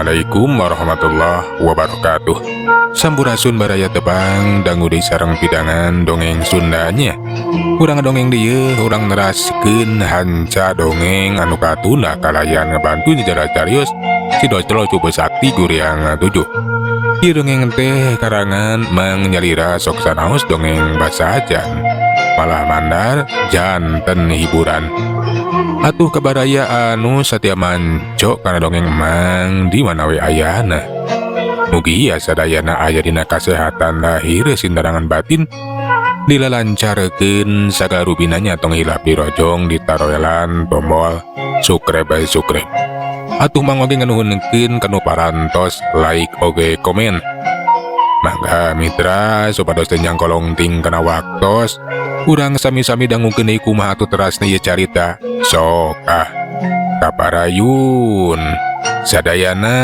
Assalamualaikum warahmatullahi wabarakatuh. Sampurasun, baraya tepang dangu deui sareng pidangan dongeng Sundanya. Urang dongeng dieu, urang neraskeun hanca dongeng anu katunda kalayan ngabantu nyejarah carios si Doclo Cupu Sakti Guriang 7. Ieu dongeng teh karangan Mang Nyalira, sok sanaos dongeng basajan malah mandar janten hiburan. Atuh ka baraya anu satia manco kana dongeng Emang di mana we ayana. Mugi sadayana aya dina kasehatan lahir sindarangan batin, dilalancarkeun sagala rupinanya. Tong hilap dirojong, ditaroelan tombol subscribe, subscribe. Atuh Mang oge nganuhunkeun kanu parantos like oge komen. Mangga mitra, supados teu nyangkolongting kana waktos, urang sami-sami dangukeun deui kumaha atuh terasna ieu carita. Sok ah, kaparayun sadayana.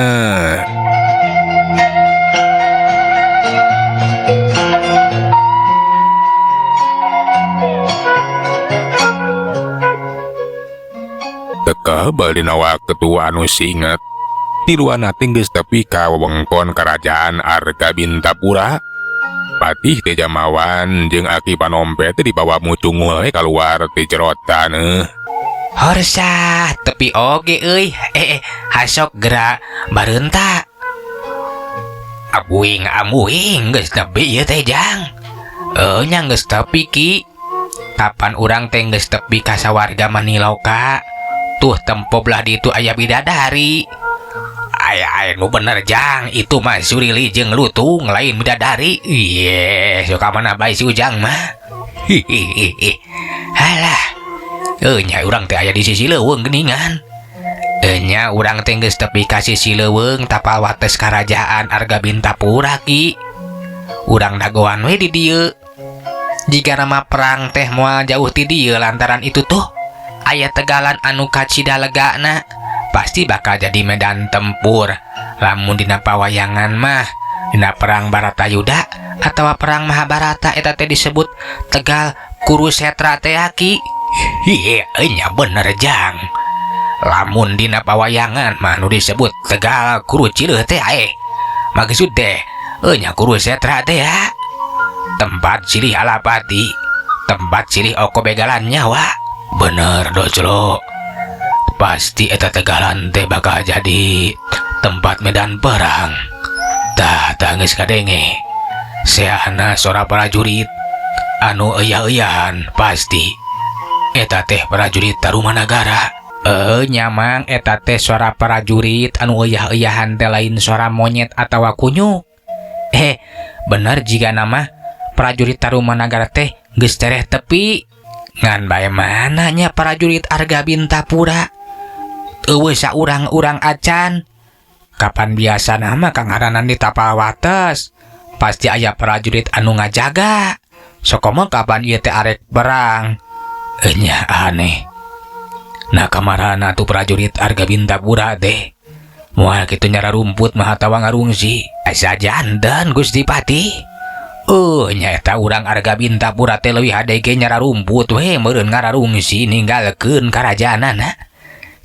Teu kebel dina waktu anu singet, tiluan teh geus tepi ka wewengkon Kerajaan Arga Bintapura. Patih Tejamawan jeung Aki Panompe teh dibawa mucungul we kaluar ti jero taneuh. Horsah, tepi oge euy. Eh, eh, hasok geura bareunta. Abuing amuing geus tepi ieu teh, Jang. Eh, nya geus tepi, Ki. Kapan urang teh geus tepi ka sawarga Maniloka? Tuh, tempo belah ditu aya bidadari. Aya aya nu bener, Jang, itu mah Surili jeung Lutung, lain bidadari. Iye, suka mana bae si Ujang mah. Hihihi. Halah. Eh, nya urang teh aya di sisi leuweung geuningan. Eh, nya urang teh geus tepi ka sisi leuweung tapal wates Karajaan Arga Bintapura, Ki. Urang dagoan we di dieu. Jika nama perang teh moal jauh ti dieu, lantaran itu tuh aya tegalan anu kacida legana, pasti bakal jadi medan tempur. Lamun dina pawayangan mah, dina perang Baratayuda atau perang Mahabharata, eta teh disebut Tegal Kurusetra teh, Ki. Hihi, nya bener, Jang. Lamun dina pawayangan mah nu disebut Tegal Kurucileuh teh, maksud teh nya Kurusetra teh ya. Tempat silih alapati, tempat silih oko begalan nyawa. Bener, Doclo. Pasti eta tegalan teh bakal jadi tempat medan perang. Tah, tah, geus kadenge. Seahna sora prajurit anu euya-euyahan, pasti eta teh prajurit Tarumanagara. Eh, nya, Mang, eta teh suara prajurit anu euya-euyahan teh lain suara monyet atawa kunyuk. Eh, bener jika nama prajurit Tarumanagara teh geus tereh tepi. Ngan bae mananya prajurit Arga Bintapura? Euweuh saurang-urang acan. Kapan biasa nama kangaranan di tapal wates? Pasti aya prajurit anu ngajaga. Sokomo kapan ieu teh arek perang? Eh, nya aneh. Nah, kamarana tuh prajurit Arga Bintapura teh? Moal kitu nyara rumput mah atawa ngarungsi. Asa janten, Gusti Patih. Oh, nyaeta urang Arga Bintapura teh leuwih hade ge nyara rumput we meureun ngararungsi ninggalkeun karajaanana.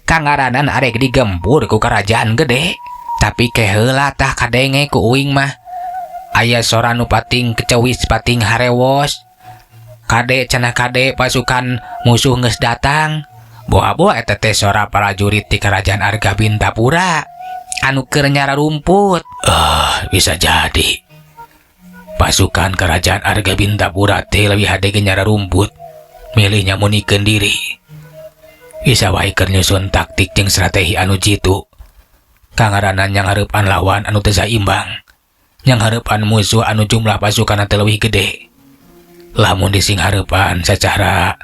Kangaranan arek digempur ku kerajaan gede. Tapi ke heula tah kadenge ku uing mah. Aya sora nu pating kecewis, pating harewos. Kade cenah, kade pasukan musuh geus datang. Boa-boa eta teh sora prajurit di Kerajaan Arga Bintapura anu keur nyara rumput. Eh, bisa jadi. Pasukan Kerajaan Arga Bintapura teh leuwih hade ge nyara rumput, milih nyamunikeun diri. Bisa wae keur nyusun taktik jeung strategi anu jitu. Kangaranan nyanghareupan lawan anu teu saimbang. Nyanghareupan musuh anu jumlah pasukan teh leuwih gede. Lamun disinghareupan secara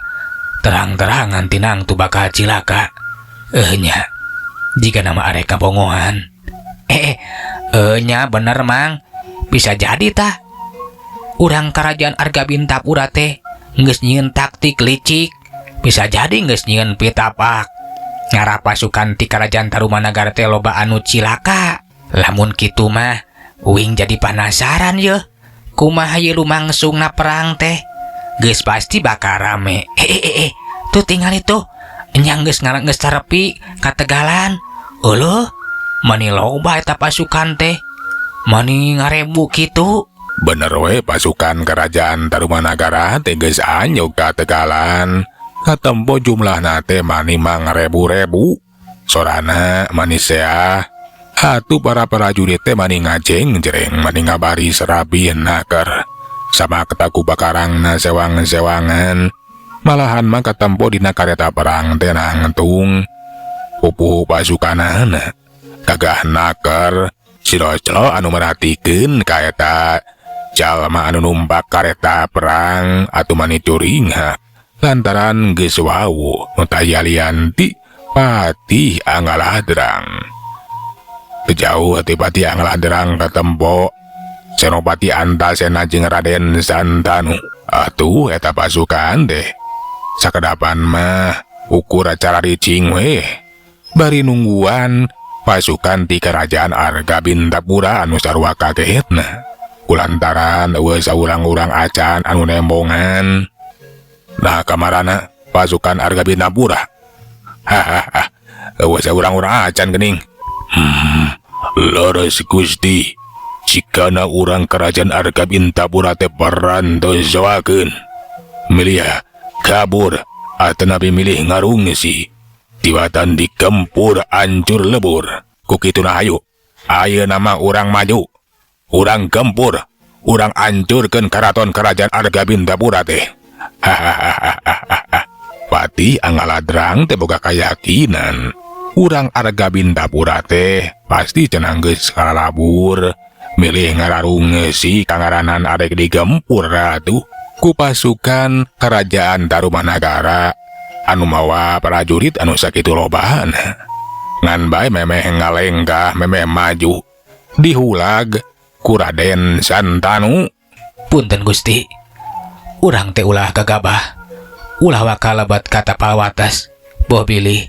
terang-terangan, tinang tu bakal cilaka. Eh, nya, jika nama arek kabongohan. Eh, eh, nya bener, Mang. Bisa jadi tah. Urang Kerajaan Arga Bintapura teh geus nyieun taktik licik. Bisa jadi geus nyieun pitapak. Ngarah pasukan ti Kerajaan Tarumanagara teh loba anu cilaka. Lamun kitu mah uing jadi penasaran ye. Kumaha ye lumangsungna perang teh? Geus pasti bakal rame. Eh, eh, eh, eh. Tuh, tinggal itu. Nya geus ngarang, geus carepi ka tegalan. Euleuh, Mani loba eta pasukan teh. Mani ngarebu kitu. Bener we pasukan kerajaan Tarumanagara teh geus anyog ka Tegalan. Katempo jumlahna teh mani mangrebu-rebu. Sorana mani seah. Atuh para prajurit teh mani ngajeng-jereng mani ngabaris rapi naker. Sama ketaku bakarangna sewang-sewangan. Malahan mah katempo dina kareta perang teh nangtung. Pupuhu pasukanana gagah naker. Siroclo anu merhatikeun ka eta jalma anu numpak kareta perang atuh mani curingha lantaran geus wawuh nu taya lian ti Patih Angaladrang. Teu jauh ti Patih Angaladrang katempo Senopati Antasena jeung Raden Santanu. Atuh eta pasukan teh sakedapan mah ukur acara ricing weh bari nungguan pasukan ti kerajaan Arga Bintapura anu sarua kagetna kulantaran eueuh saurang-urang acan anu nembongan. Nah kamarana pasukan Arga Bintapura. Hahaha, eueuh saurang-urang acan geuning. Leres Gusti, jikana urang kerajaan Arga Bintapura teh parantos soakeun. Milih kabur atanapi milih ngarungsi. Tiwatan digempur ancur lebur. Ku kituna hayu. Ayeuna mah urang maju. Urang gempur, urang ancurkeun karaton kerajaan Arga Bintapura teh. Hahaha. Patih Angaladrang teh boga kayakinan. Urang Arga Bintapura teh pasti cenah geus kalalabur. Milih ngararungsi kangaranan arek digempur ratu ku pasukan kerajaan Tarumanagara anu mawa prajurit anu sakitu lobana. Ngan bae memeh ngalengkah memeh maju dihulag ku Raden Santanu. Punten Gusti, urang teh ulah gagabah, ulah waka lebat ka tapal wates. Boh bilih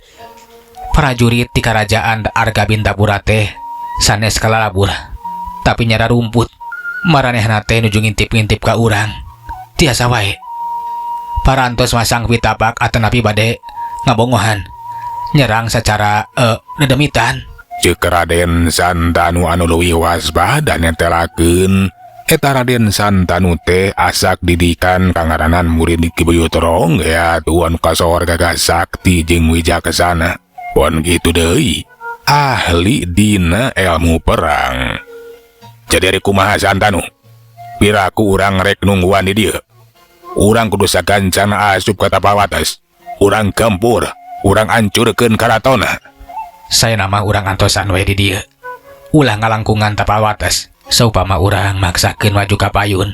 prajurit ti kerajaan Arga Bintapura teh sanes kalalabur, tapi nyara rumput. Maranehna teh nuju ngintip-ngintip ka urang. Tiasa wae parantos masang pitapak atanapi bade ngabongohan nyerang secara dedemitan. Ceuk Raden Santanu anu leuwih waspada netelakeun eta Raden Santanu teh asak didikan kangaranan murid Ki Buyut Rongga atuh anu kasohor gagah sakti jeung wijaksana. Pon kitu deui ahli dina ilmu perang. Jadi ari kumaha Santanu? Piraku urang rek nungguan di dieu. Urang kudu sagancana asup ka tapal wates. Urang gempur, urang ancurkeun karatona. Saya nama urang antosan we di dieu. Ulah ngalangkungan tapal wates. Saupama urang maksakeun maju ka payun.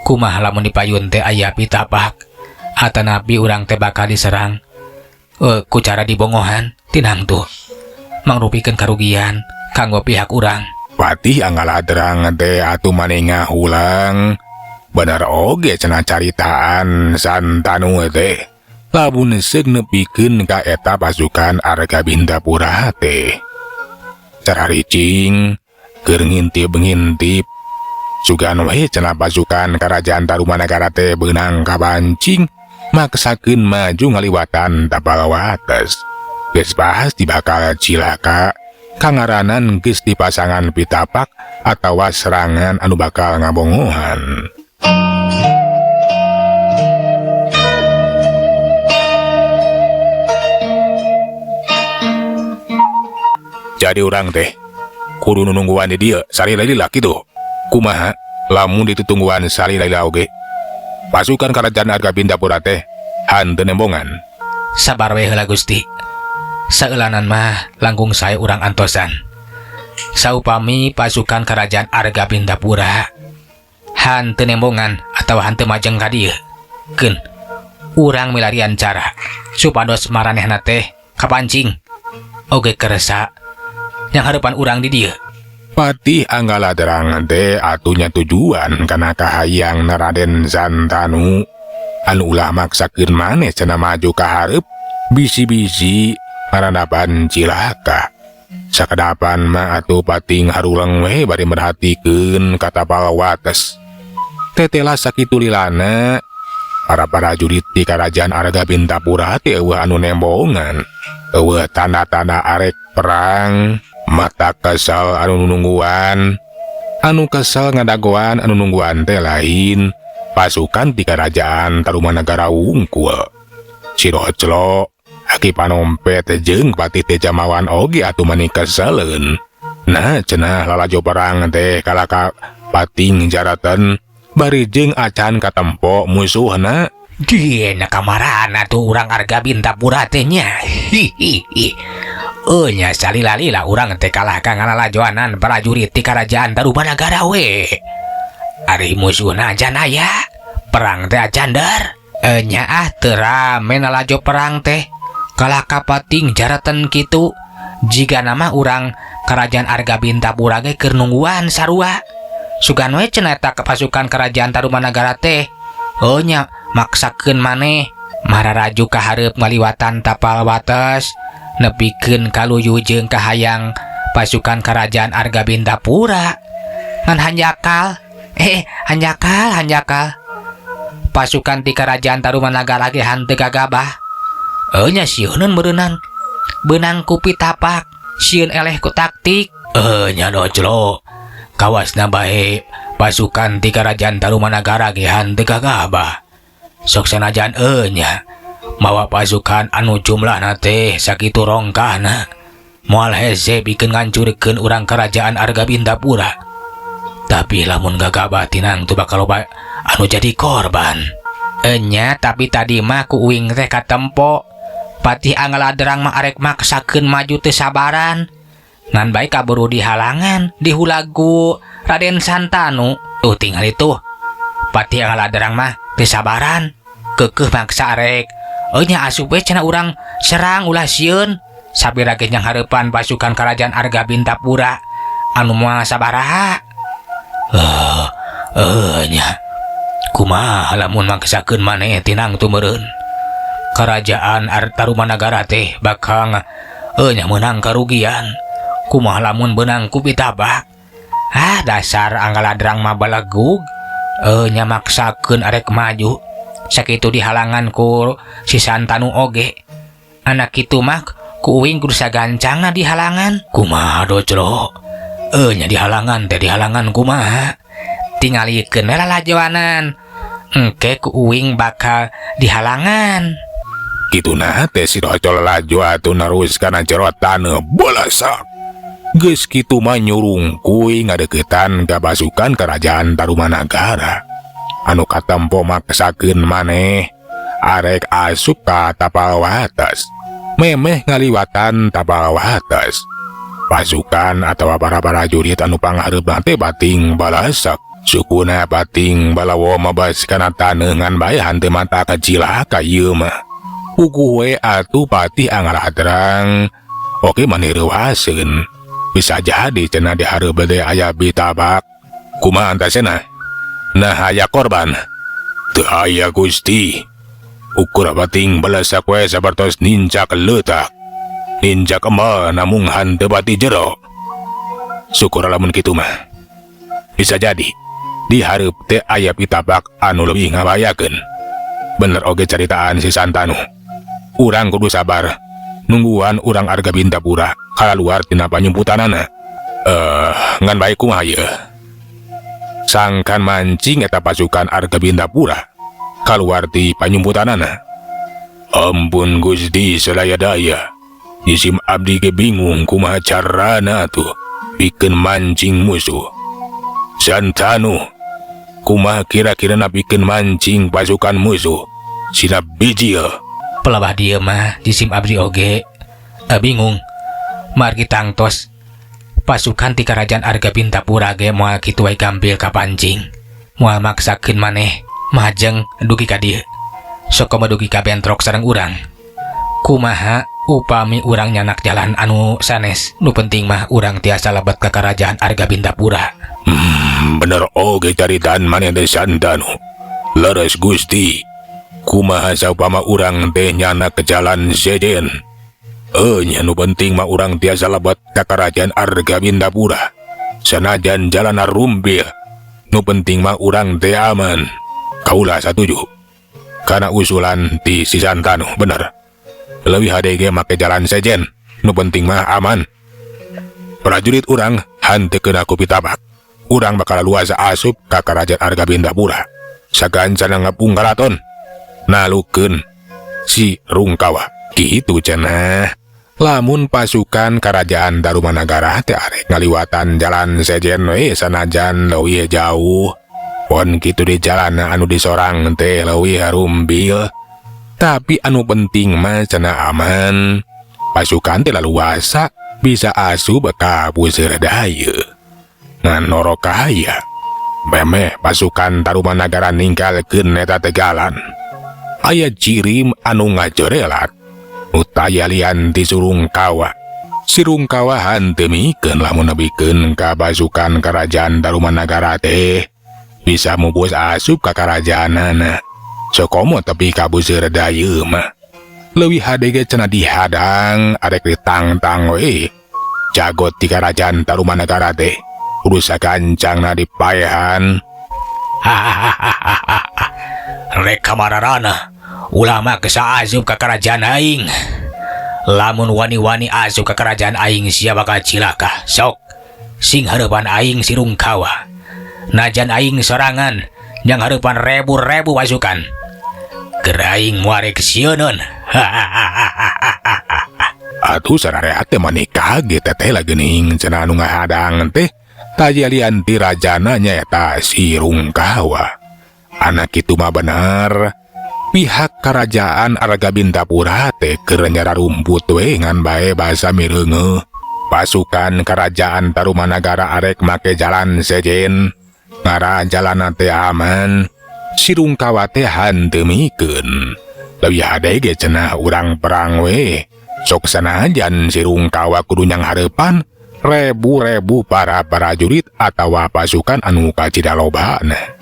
Kumaha lamun di payun teh aya pitapak atanapi urang teh bakal diserang ku cara dibongohan tinang tuh mangrupikeun karugian kanggo pihak urang. Patih Angaladrang teh atuh maneh ngahulang. Bener oge cenah caritaan Santanu teh. Lamun seug nepikeun ka eta pasukan Arga Bintapura teh. Cara ricing keur ngintip-ngintip sugan we cenah pasukan kerajaan Tarumanagara teh beunang kabancing maksakeun maju ngaliwatan tapal wates. Geus pasti bakal cilaka kangaranan geus dipasangan pitapak atawa serangan anu bakal ngabongohan. Jadi urang teh kudu nungguan di dieu salila-lila kitu. Kumaha lamun ditutungguan salila-lila oge? Pasukan kerajaan Arga Bintapura teh hanteu nembongan. Sabar we heula Gusti. Saeulanan mah langkung sae urang antosan. Saupami pasukan kerajaan Arga Bintapura hanteu nembongan atawa hanteu majeng ka dieu. Keun urang milarian cara supados maranehna teh kapancing oge keresa yang harapan urang di dieu. Patih Angaladrang teh atunya tujuan kana kahayang Raden Santanu anu ulah maksakeun maneh cenah maju ka hareup bisi-bisi maranapan cilaka. Sakadapan mah atuh Patih haruleng we bari merhatikeun ka tapal wates. Tetela sakitu lilana para prajurit di kerajaan Arga Bintapura teh eueuh anu nembongan, eueuh tanda-tanda arek perang. Mata kesal anu nungguan, anu kesel ngadagoan anu nungguan teh lain pasukan ti Kerajaan Tarumanagara wungkul. Si Doclo, Aki Panompet jeung Patih Tejamawan oge atuh mani keseleun. Nah, cenah lalajo perang teh kalaka pating jaratan bari jeung acan katempo musuhna. Dieuna kamarana tuh urang Arga Bintapura teh nya. Hihihi. Oh nya, salila-lila urang teh kalah ka ngalalajoanan prajurit ti Kerajaan Tarumanagara we. Ari musuhna acan aya. Perang teh acan dar. Nya ah, teu rame lalajo perang teh. Kalah kapating jaratan kitu. Jiga nama urang Kerajaan Arga Bintapura ge keur nungguan sarua. Sugan we cenah eta ke pasukan Kerajaan Tarumanagara teh. Oh nya, maksakeun maneh mararaju ka hareup ngaliwatan tapal wates nepikeun kaluyu jeung kahayang pasukan Kerajaan Arga Bintapura. Ngan hanjakal, hanjakal hanjakal pasukan ti Kerajaan Tarumanagara ge hanteu gagabah. Eh nya, sieuneun beureunan, beunang ku pitapak, sieun eleh ku taktik. Eh nya, Doclo, kawasna bae pasukan ti Kerajaan Tarumanagara ge hanteu gagabah. Sok sanajan nya mawa pasukan anu jumlahna teh sakitu rongkahna, moal hese bikin ngancurkeun urang Kerajaan Arga Bintapura. Tapi lamun gagabah tinang tuh bakal loba anu jadi korban. Enya, tapi tadi mah ku uing teh katempo Patih Angladrang mah arek maksakeun maju teu sabaran, ngan bae kaburu dihalangan dihulagu Raden Santanu. Tuh, tinggal itu Patih Angladrang mah teu sabaran, keukeuh maksa arek. Oh nya, asup we cenah, urang serang, ulah sieun. Sabira ge nyanghareupan pasukan Kerajaan Arga Bintapura anu moal sabaraha. Eh eh nya, kumaha lamun maksakeun maneh tinang tumeureun Kerajaan Tarumanagara teh bakal nya meunang karugian? Kumaha lamun beunang ku pitabak? Ah, dasar Angladrang mah balegug. Nya, maksakeun arek maju sakitu dihalangan ku si Santanu oge. Anak kitu mah ku uing kudu sagancangna dihalangan. Kumaha, Doclo? Nya, dihalangan teh dihalangan kumaha? Tingalikeun we lalajoanan, engke ku uing bakal dihalangan. Kitu nah teh si Docol laju atuh neruskan cerotan bolasak. Geus kitu mah nyurungkuy ngadeukeutan ka pasukan Kerajaan Tarumanagara. Anu katempo maksakeun maneh arek asup ka tapal wates. Memeh ngaliwatan tapal wates. Pasukan atau para prajurit anu panghareupna teh bating balasak. Sukuna bating balawo mabas kana taneuh, ngan bae hanteu mata kacilaka ieu mah. Puguh we atuh Patih Angladrang oge mani reuaseun. Bisa jadi cenah di hareup teh aya bitabak. Kumaha antasena? Nah, aya korban? Teu aya, Gusti. Ukur bating balasak we sapertos nincak leutak. Nincak emal namung hanteu pati jero. Syukur lamun kitu mah. Bisa jadi di hareup teh aya pitabak anu leuwih ngabahayakeun. Bener oge caritaan si Santanu. Urang kudu sabar. Nungguan urang Arga Bintapura kaluar tina panyumputanana. Eh, ngan bae kumaha ieu? Sangkan mancing eta pasukan Arga Bintapura kaluar ti panyumputanana. Ampun Gusti sadaya daya. Jisim abdi ge bingung kumaha carana tuh bikin mancing musuh. Santanu, kumaha kira-kira na bikin mancing pasukan musuh? Sina bijil. Pelabah dieu mah jisim abdi oge bingung. Margi tangtos pasukan ti Kerajaan Arga Bintapura ge moal kitu wae gampil kapancing. Moal maksakeun maneh majeng dugi ka dieu. Sok dugi ka bentrok sareng urang. Kumaha upami urang nyandak jalan anu sanes? Nu penting mah urang tiasa lebet ke Kerajaan Arga Bintapura. Bener oge caritaan maneh teh, Santanu. Leres, Gusti. Kumaha saupama urang teh nyandak ke jalan sejen? Eh nya, nu penting mah urang tiasa lebet ka Kerajaan Arga Bintapura. Sanajan jalan rumpil, nu penting mah urang teh aman. Kaula satuju. Karena usulan ti si Santanu bener. Leuwih hade ge make jalan sejen. Nu penting mah aman. Prajurit urang henteu kena ku pitabak. Urang bakal luasa asup ka Karajaan Argabindapura. Sagancana ngepung karaton. Nalukeun si Rungkawa. Kitu cenah. Lamun pasukan Kerajaan Tarumanagara teh arek ngaliwatan jalan sejen we, sanajan leuwih jauh. Pon kitu di jalan anu disorang teh leuwih rumbil. Tapi anu penting mah cenah aman. Pasukan teh laluasa bisa asup ka Puseur Dayeuh. Ngan norokaya. Memeh pasukan Tarumanagara ninggalkeun eta tegalan. Aya jirim anu ngajorelat. Nu taya lian ti Surungkawa. Si Rungkawa henteu mikeun lamun nepikeun ka pasukan Kerajaan Tarumanagara teh bisa mubus asup ka karajaanana. Sokomo tepi ka Puseur Dayeuh mah. Leuwih hade ge cenah dihadang arek ditangtang we. Jagot di Kerajaan Tarumanagara teh kudu sagancangna dipaehan. Rek kamarana, ulah maksa asup ka kerajaan aing. Lamun wani-wani asup ka kerajaan aing, sia bakal cilaka. Sok, sing hareupan aing si Rungkawa. Najan aing sorangan yang hareupan rebu-rebu pasukan. Keur aing moal rek sieuneun. Atuh sarareat teh mani kaget, teh lah geuning cenah anu ngahadang teh taya lian ti rajana, nyaeta si Rungkawa. Anak itu mah bener, pihak Kerajaan Argabintapura teh keur rumput we, ngan bae basa mireungeuh. Pasukan Kerajaan Tarumanagara arek make jalan sejen, ngarah jalan teh aman. Si Rungkawa teh henteu mikeun. Leuwih hade ge cenah urang perang we. Sok sanajan si Rungkawa kudu nyanghareupan rebu-rebu para prajurit atawa pasukan anu kacida lobana.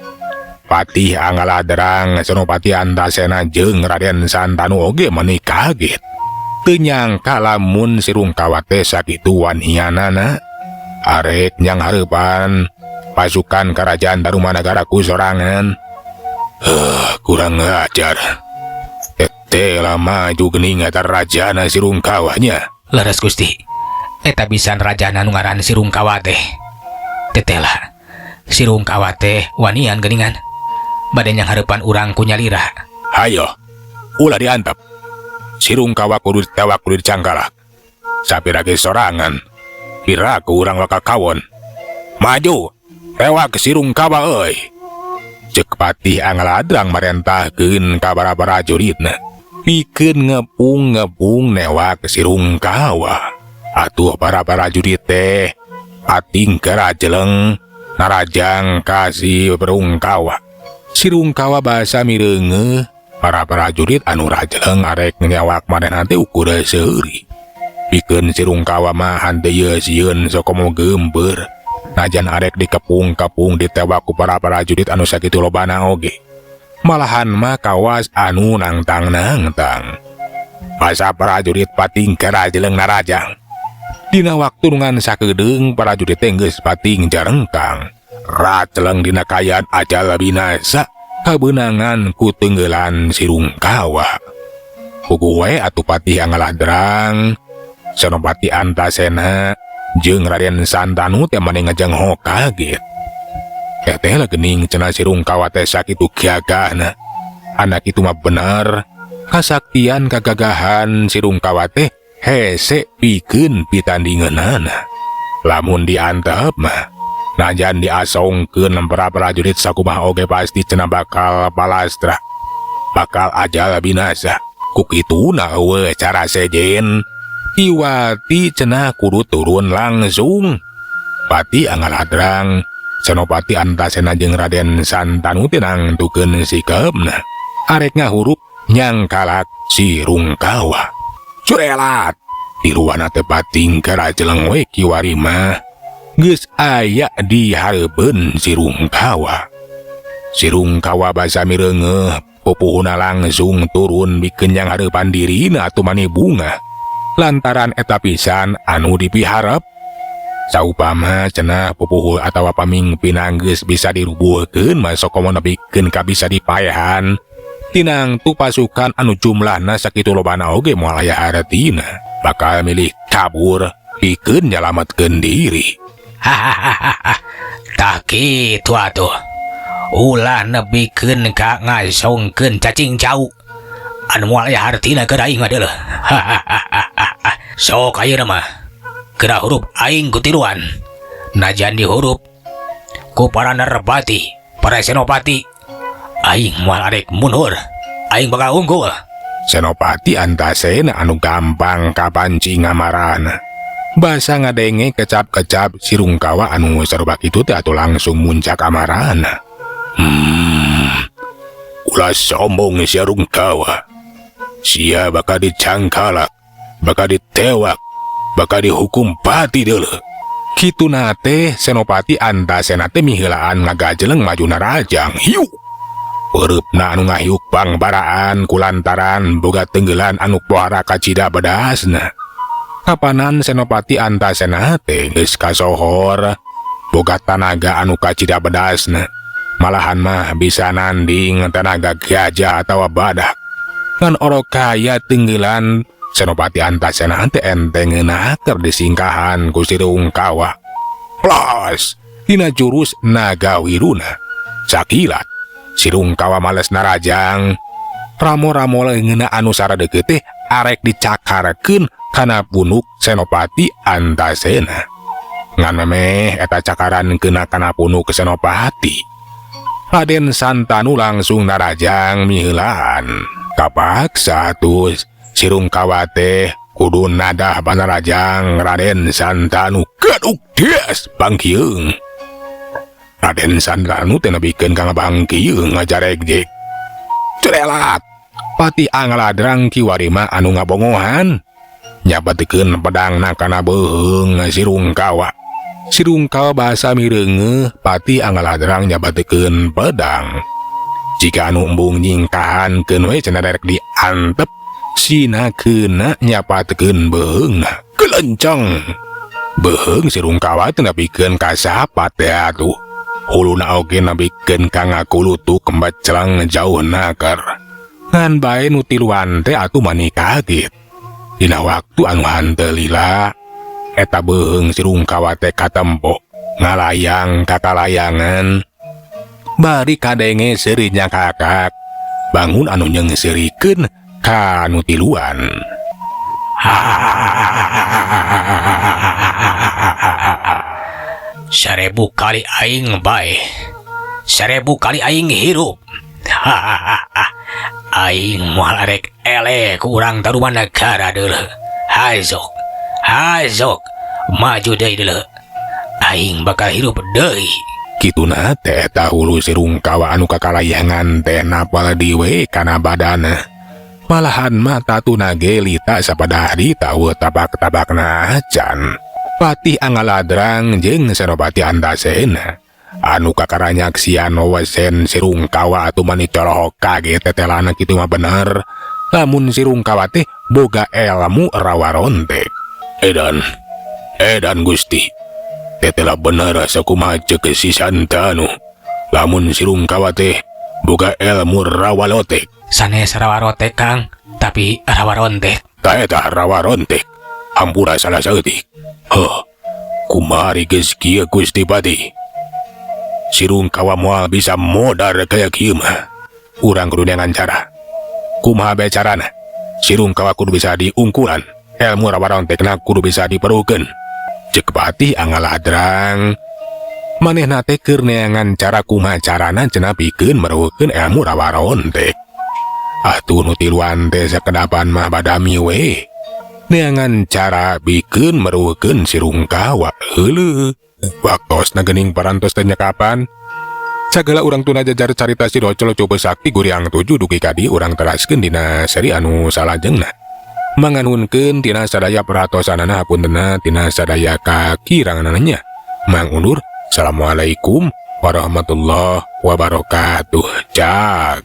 Patih Angaladrang, Senopati Antasena jeung Raden Santanu oge meni kaget. Teu nyangka lamun si Rungkawa teh sakitu wanianana. Arek nyanghareupan pasukan Kerajaan Tarumanagara ku sorangan. Kurang ajar. Teh lama maju geuning eta rajana si Rungkawanya. Leres, Gusti. Eta pisan rajana nu ngaran si Rungkawa teh. Tetela. Si Rungkawa teh wanian geuningan. Bade nyanghareupan urang ku nyalira. Hayo, ulah diantep. Si Rungkawa kudu ditewak, kudu dicangkalak. Sapira ge sorangan. Piraku urang bakal kawon. Maju, tewak si Rungkawa euy. Cek Patih Angladrang marentahkeun ka para prajuritna. Pikeun ngepung-ngepung newak si Rungkawa. Atuh para prajurit teh pating jeleng narajang ka si Rungkawa. Si Rungkawa basa mireungeuh para prajurit anu rajeleng arek newak manehna teh ukur seuri. Pikeun si Rungkawa mah henteu ieu sieun, sokomo geumpeur. Najan arek dikepung-kepung, ditewak ku para prajurit anu sakitu lobana oge. Malahan mah kawas anu nangtang-nangtang. Masa prajurit pating jeleng narajang. Dina waktu ngan sakedeung prajurit teh geus pating jarengkang. Raceleng dina kaayaan ajal binasa, kabeunangan ku tenggelan si Rungkawa. Puguh we atuh Patih Angaladrang, Senopati Antasena jeung Raden Santanu teh mani ngajengho kaget. Teh teh lah geuning cenah si Rungkawa teh sakitu gagahna. Anak itu mah bener, kasaktian kagagahan si Rungkawa teh hese pikeun pitandingeunana. Lamun diantep mah, najan diasongkeun para prajurit sakumaha oge pasti cenah bakal palastra. Bakal ajal binasa. Ku kituna euweuh cara sejen. Iwati cenah kudu turun langsung. Pati Angaladrang, Senopati Antasena jeung Raden Santanu teh nangtukeun sikapna. Arek ngahurup nyangkalak si Rungkawa. Curelat! Tiluana teh pating karajeleng we, kiwari mah geus aya di hareupeun si Rungkawa. Si Rungkawa basa mireungeuh, pupuhuna langsung turun bikeun nyanghareupan dirina atuh mani bungah. Lantaran eta pisan anu dipiharep. Saupama cenah pupuhu atawa pamingpin geus bisa dirubuhkeun mah sokomo nepikeun ka bisa dipaehan. Tinangtu pasukan anu jumlahna sakitu lobana oge moal aya hartina. Bakal milih kabur. Pikeun nyalametkeun diri. Hahaha, tah kitu atuh. Ulah nepikeun ka ngasongkeun cacing cau. Anu moal aya hartina keur aing mah deuleuh. Hahaha. Sok ayeuna mah. Geura hurup aing ku tiluan. Najan dihurup ku para nerpati, para senopati. Aing moal arek mundur. Aing bakal unggul. Senopati Antasena anu gampang kapancing amarahna. Basa ngadenge kecap-kecap si Rungkawa anu sarua kitu teh atuh langsung muncak amarahna. Ulah sombong sia Rungkawa. Sia bakal dicangkalak, bakal ditewak, bakal dihukum pati deuleuh. Kituna teh Senopati Antasena teh miheulaan ngagajeleng maju narajang. Hiu! Peureupna anu ngahiuk pangbaraan kulantaran boga tenggelan anu pohara kacida bedasna. Kapanan Senopati Antasena teh geus kasohor boga tanaga anu kacida bedasna. Malahan mah bisa nanding tenaga gajah atawa badak. Ngan orok kaya tenggelan Senopati Antasena teh enteng ngeunah disingkahan ku si Rungkawa. Plos! Dina jurus naga wiruna. Sakilat si Rungkawa males narajang. Ramo-ramo leungeunna anu saradeukeut teh arek dicakarkeun kana punuk Senopati Antasena. Ngan memeh eta cakaran kena kana punuk Senopati. Raden Santanu langsung narajang miheulaan. Kapaksa atuh si Rungkawa teh kudu nadah panarajang Raden Santanu. Gaduk des bangkieung. Raden Santanu teh nepikeun ka ngabangkieung ngajarek-jek. Cerelat. Patih Angladrang kiwari mah anu ngabongohan. Nyabatekeun pedangna kana beuheung si Rungkawa. Si Rungkawa basa mireungeuh Patih Angladrang nyabatekeun pedang. Jika anu embung nyingkahankeun we cenah rek diantep, sina keuna nyapatekeun beuheungna. Kelenceng. Beuheung si Rungkawa teh nepikeun ka sapat teh atuh. Huluna oge nepikeun ka ngakulutuk kembecelang jauh naker. Ngan bae nu tiluan teh atuh mani kaget. Dina waktu anu hanteu lila, eta beuheung si Rungkawa teh katempo ngalayang kakalayangan. Bari kadenge seuri nyakakak, bangun anu nyeungseurikeun ka nu tiluan. 1000 kali aing bae, 1000 kali aing hirup. Aing moal arek eleh ku urang Tarumanagara deuleuh. Hazok, hazok, maju deui deuleuh. Aing bakal hirup deui. Kituna teh eta hulu si Rungkawa anu kakalayangan teh napal diwe kana badana. Malahan mah tatuna ge lita sapada harita eueuh tabak-tabakna acan. Patih Angaladrang jeung Senopati Antasena anu kakaranyaksian wesen si Rungkawa atuh mani corohok kaget tetelana kitu mah bener. Lamun si Rungkawa teh boga elmu rawarontek. Edan, edan Gusti. Tetela bener sakumaha ceuk si Santanu. Lamun si Rungkawa teh boga elmu rawalotek. Sanes rawarotek Kang, tapi rawarontek. Ta eta rawarontek. Hampura salah saeutik. Heuh, kumari geus kieu Gusti Pati. Si Rungkawa moal bisa modar kaya kieu mah. Urang kudu neangan cara. Kumaha bae carana? Si Rungkawa kudu bisa diungkulan. Elmu rawarontekna kudu bisa diperukeun. Ceuk Patih Angaladrang. Manehna teh keur neangan cara kumaha carana cenah pikeun meruhkeun elmu rawarontek. Atuh nu tiluan teh sakedapan mah badami we. Neangan cara bikeun meruhkeun si Rungkawa. Heuleuh. Waktosna geuning parantos teh nyekapan. Sagala urang tuna jajar carita si Docol coba sakti guriang 7 dugi ka dieu urang teraskeun dina seri anu salajengna. Manganunkeun tina sadaya perhatosanana hapuntenna tina sadaya kakiranganana nya. Mang undur. Assalamualaikum warahmatullahi wabarakatuh. Cak.